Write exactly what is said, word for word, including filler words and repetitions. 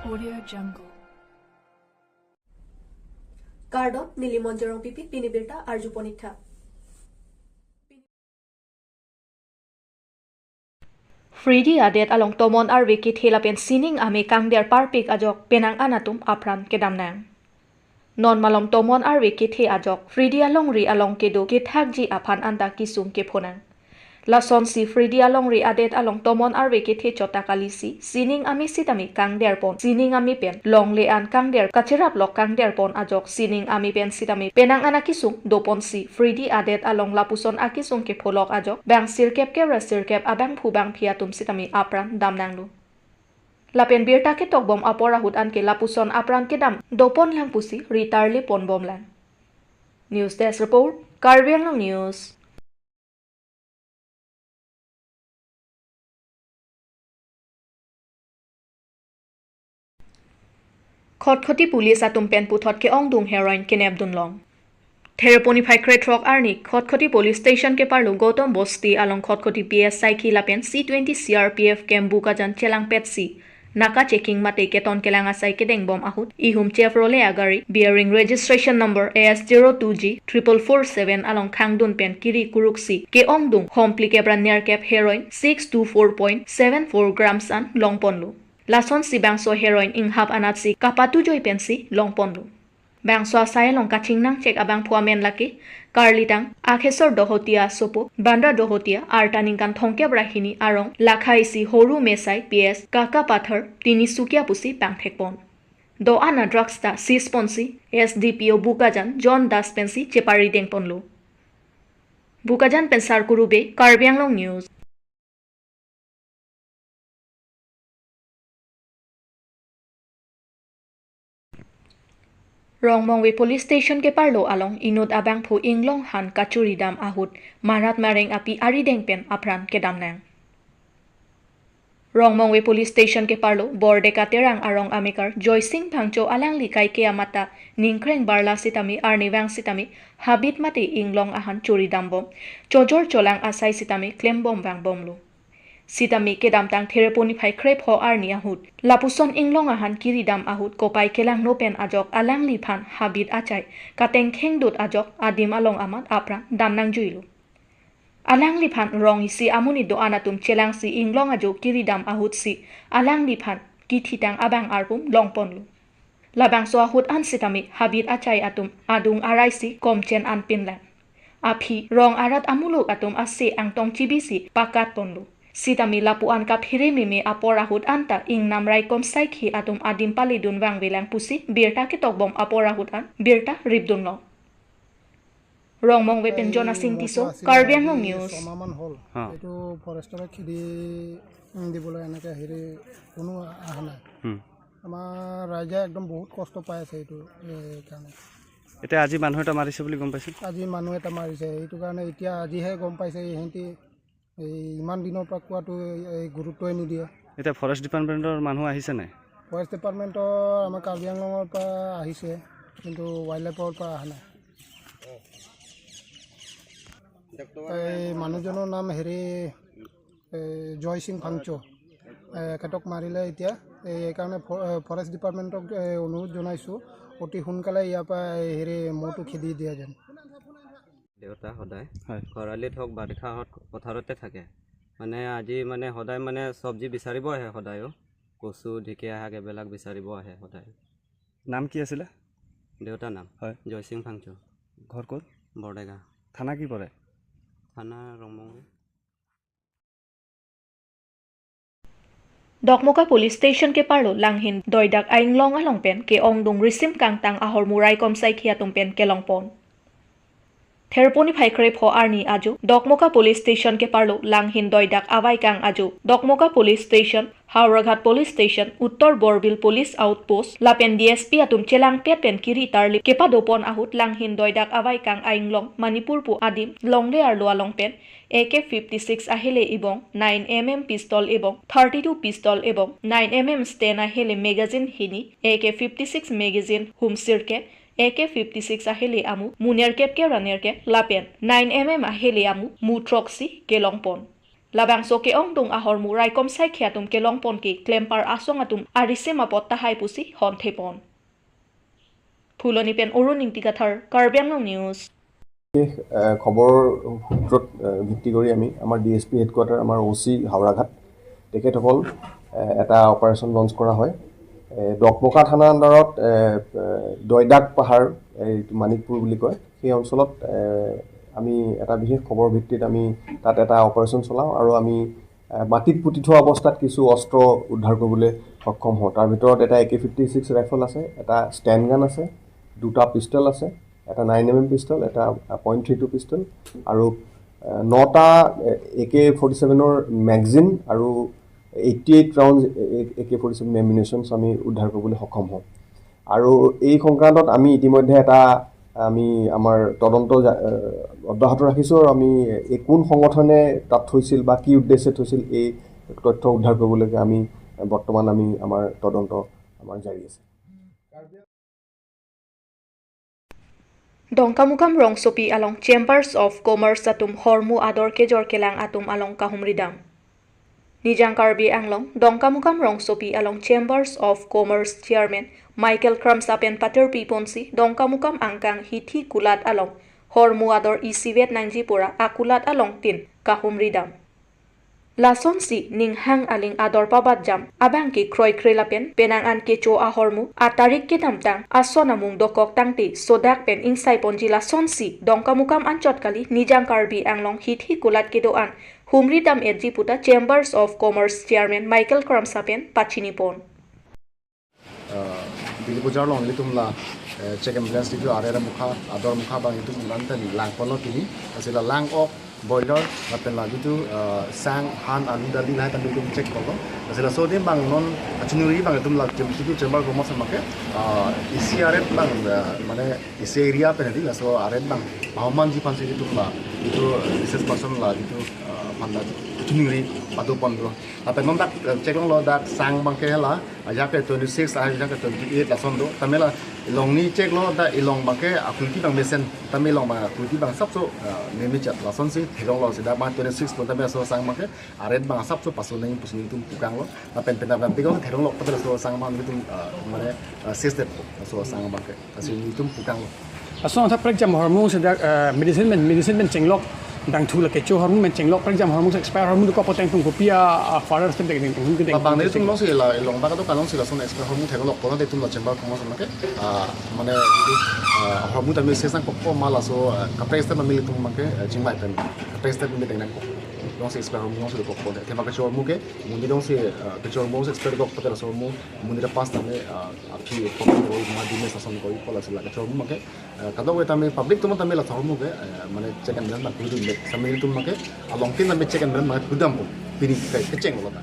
Audio Jungle. Kardom, neli Monjorong Pipi, pini birta arju pon ik tha. Fridi adet along tomon arve kethe lapen sining ame kangder parpik ajok penang an atum apran kedam nang. Non malom tomon arve kethe ajok Fridi alongri along kedo kethakji aphan anta kesung kepho nang. Lasonsi Fridi alongri adet along tomon arve kethe chot ta kalisi, sining ame sitame kangder pon, sining ame pen longle an kangder kacherap lok kangder pon ajok sining ame pen sitame penang an akesung doponsi Fridi adet along lapuson akesung kepholok ajok bang sirkep kevra sirkep abangphu bangphi atum sitame apran dam nanglo. Lapen birta ketok bom apor ahut anke lapuson apran kedam dopon lang pusi ritarli pon bom lang. News Desk Report, Karbi Anglong News. Khatkhati police atum pen puthot ke-ongdung heroin kenep dunlong. Thereponi phai krethrok arni Khatkhati police station keparlo Gautam Bosti along Khatkhati P S saikhi lapen C twenty C R P F camp Bokajan chelangpetsi naka checking mate keton kelang asai kedeng bom ahut ihum Chevrolet agari bearing registration number A S zero two G triple four seven along khangdun pen kiri kuruksi ke-ongdung hompli kebra nerkep heroin six two four point seven four grams an longponlo. Lasonsi bangso heroin inghap anatsi kapatujoi pensi longponlo. Bangso asai along kachingnang chek abangphu amen lake Karlitang Akhesor Dohotia asopo, Bandra Dohotia, arta ningkan thomkep ra hini arong, lakha isi Horu Mesai P S Kakapathar Tinisukia pusi pangthekpon. Do-an a drugs ta seize ponsi S D P O Bokajan John Das pensi cheparideng ponlo. Bokajan pen Sarkuru Bey, Karbi Anglong News. Rongmongve Police Station keparlo along inut abangphu inglong han kachuri dam ahut marat mareng api arideng pen apran kedam nang. Rongmongve Police Station keparlo Bordeka Terang arong amekar Joysing Phangcho alangli kaike amat ta ningkreng barla sitame arnivang sitame habit mate inglong ahan churi dam bom, chojor cholang asai sitame klem bom vang bomlo. Sitame kedamtang Thereponi phai krepho arni ahut lapuson inglong ahan kiri dam ahut kopai kelangno pen ajok alangliphan habit achai katengkheng dut ajok adim along amat apran dam nangjuilo. Alangliphan rong isi amonit do-an atum chelangsi inglong ajo kiri dam ahutsi alangliphan kithitang abang arpum longponlo. Labangso ahut an sitame habit achai atum adung araisi komchen anpin lang. Aphi rong arat amuluk atum ase angtong chibisi pakatponlo. Sitame lapu-an kaphere meme apor ahut anta ingnam raikom saikhi atum adim paledun vangvelang pusi birta ketokbom apor ahut an birta ripdunlong. Rongmongve pen Jonasing Tisso, Karbi Anglong News. ছমাহমান হ'ল। হা। এইটো ফৰেষ্টৰে খেদি, উম, দিবলৈ এনেকে হেৰি কোনো অহা নাই। হুম। আমাৰ ৰাইজে একদম বহুত কষ্ট পাই আছে এইটো, এই কাৰণে। এতিয়া আজি মানুহ এটা মাৰিছে বুলি গম পাইছে? আজি মানুহ এটা মাৰিছে, এইটো কাৰণে এতিয়া আজিহে গম পাইছে। এই সিহঁতি এই ইমান দিনৰ পৰা কোৱাটো এই, এই গুৰুত্বই নিদিয়ে। এতিয়া ফৰেষ্ট ডিপাৰ্টমেণ্টৰ মানুহ আহিছে নাই? ফৰেষ্ট ডিপাৰ্টমেণ্টৰ আমাৰ কাৰ্বি আংলঙৰ পৰা আহিছে, কিন্তু ৱাইল্ড লাইফৰ পৰা অহা নাই। এই মানুহজনৰ নাম হেৰি, এই জয় সিং ফাংচো। এ, এখেতক মাৰিলে এতিয়া। এই, এইকাৰণে ফ-, এ, ফৰেষ্ট ডিপাৰ্টমেণ্টক, এ, অনুৰোধ জনাইছোঁ, অতি সোনকালে ইয়াৰ পৰা এই হেৰি মূৰটো খেদি দিয়া যেন। দেউতা সদায় হয়। খৰালিত হওক, বাৰিষা হওক, পথাৰতে থাকে। মানে আজি মানে সদায় মানে চব্জি বিচাৰিব আহে সদায়ো। কচু, ঢেকীয়া শাক এইবিলাক বিচাৰিব আহে সদায়। নাম কি আছিলে? দেউতাৰ নাম হয়। জয়সিং ফাংচু। ঘৰ ক'ত? বৰডেগা। থানা কি পৰে? থানা ৰংমং। Dokmoka Police Station keparlo Langhin Doidak Ainglong along pen ke-ongdung risim kangtang ahormu raikom saikhi atum pen kelongpon. Therponi phai krepho arni ajo Dokmoka Police Station keparlo Langhin Doidak avaikang ajo Dokmoka Police Station, Howraghat Police Station, Uttor Borbil Police Outpost lapen D S P atum chelangpet pen kiri tarlip kepadopon ahut Langhin Doidak avaikang Ainglong Manipur pu adim longle arlo along pen A K fifty six ahele ebong nine M M pistol ebong thirty two pistol ebong nine M M stand ahele magazine hini, A K fifty six magazine humsirkep, A K fifty six ahele amu munerkep keranerkep lapen nine M M ahele amu muthroksi kelongpon. Labangso ke-ongdung ahormu raikom saikhi atum kelongpon ke klempar asong atum arisim apot tahai pusi honthepon. Phuloni pen Arun Ingti Kathar, Karbi Anglong News. বিশেষ, এ, খবৰ সূত্ৰত, এ, ভিত্তি কৰি আমি আমাৰ D S P headquarter, আমাৰ অ' চি হাওৰাঘাট, তেখেতসকল, এ, এটা অপাৰেশ্যন লঞ্চ কৰা হয়। এ, ডকমকা থানা আণ্ডাৰত, এ, এ, দৈদাক পাহাৰ, এই মানিকপুৰ বুলি কয়, সেই অঞ্চলত, এ, আমি এটা বিশেষ খবৰ ভিত্তিত আমি তাত এটা অপাৰেশ্যন চলাওঁ আৰু আমি, এ, মাটিত পুতি থোৱা অৱস্থাত কিছু অস্ত্ৰ উদ্ধাৰ কৰিবলৈ সক্ষম হওঁ। তাৰ ভিতৰত এটা এ কে ফিফটি ছিক্স ৰাইফল আছে, এটা ষ্টেণ্ড গান আছে, দুটা পিষ্টল আছে, এটা নাইন এম এম পিষ্টল, এটা পইণ্ট থ্ৰী টু পিষ্টল আৰু, এ, নটা এ কে ফৰ্টি ছেভেনৰ মেগজিন আৰু এইটি এইট ৰাউণ্ড এ কে ফৰ্টি ছেভেন এমিনেশ্যনছ আমি উদ্ধাৰ কৰিবলৈ সক্ষম হওঁ। আৰু এই সংক্ৰান্তত আমি ইতিমধ্যে এটা, আমি আমাৰ তদন্ত জা-, এ, অব্যাহত ৰাখিছোঁ আৰু আমি এই কোন সংগঠনে তাত থৈছিল বা কি উদ্দেশ্যে থৈছিল, এই তথ্য উদ্ধাৰ কৰিবলৈকে আমি বৰ্তমান আমি আমাৰ তদন্ত আমাৰ জাৰি আছে। Dongkamukam rongsopi along Chambers of Commerce atum hormu ador kejor kelang atum along kahumridam. Nijang Karbi Anglong, Dongkamukam rongsopi along Chambers of Commerce Chairman Michael Kramsa pen patirpi ponsi Dongkamukam angkang hithi kulat along hormu ador isivet nangji pura akulat along tin kahumridam. Lasonsi ninghang aling ador pabatjam abang ke kroikre lapen penang an kecho ahormu atarik kedamtang ason amung dokok tangte sodak pen ingsai ponji lasonsi Dongkamukam anchot kali Nijang Karbi Anglong hithi kulat kedo-an humridam etji puta Chambers of Commerce Chairman Michael Kramsa pen pachinipon. Eh, Bili Bazar along ilitum la, eh, check and balance itu area mukha, ador mukha abang ilitum nanten langponlo pini. Lasi la lang-ok boiler, lapen la itu, eh, sang, han, alu, dali lahai tame ilitum check ponlo. Lasi laso adim abang non kachiningri abang ilitum la chem-, itu Chamber of Commerce abang ke, eh, isi aret abang, eh, mane isi area pen adi laso aret abang pahomanji aphansi ilitum la itu, eh, resource person la itu, eh, aphan la kachiningri padoponlo. Lapen non dak, eh, check longlo dak sang abang ke la, ajak ke twenty six, ajak ke twenty eight lason do. Tame la ilong ni check lo, dak ilong abang ke akulti abang mesen. Tame ilong abang akulti abang asapso, eh, meme chat lasonsi theklonglo, sida abang twenty six pon tame laso sang abang ke aret abang asapso paso neng pusi ilitum pukanglo. Lapen penap penap theklonglo, pute laso sang abang ilitum, eh, mane, eh, seize det laso sang abang ke. Lasi ilitum pukanglo. Lason athak prekjam ahormu sida, eh, medicine pen, medicine pen chenglok dangthu la kecho ahormu pen chenglok prekjam ahormu expire ahormu dokok pute ilitum kopi a, ah, further step dek dek ilitum kedeng. Labang ilitum alongsi la, ilong bak atum alongsi lason expire ahormu theklonglo, pura ilitum la Chamber of Commerce abang ke, ah, mane, ah, ahormu tame seize nangkokpo ma laso, ah, kaprek step ma ilitum abang ke, ah, chingvai pen kaprek step ma deng nangkok. Alongsi expire ahormu alongsi dokokpo. Athema kecho ahormu ke, monit alongsi, ah, kecho ahormu alongsi expire dokok pute laso ahormu monit apass tame, ah, aphi kopi koi ma dimes lason koi pu lasi la kecho ahormu abang ke, eh, kadokave tame public atum tame laso ahormu ke, eh, mane check and balance abang kudun le. Sambil atum abang ke along tin tame check and balance abang kudam po. Pini ke kecheng lo ta.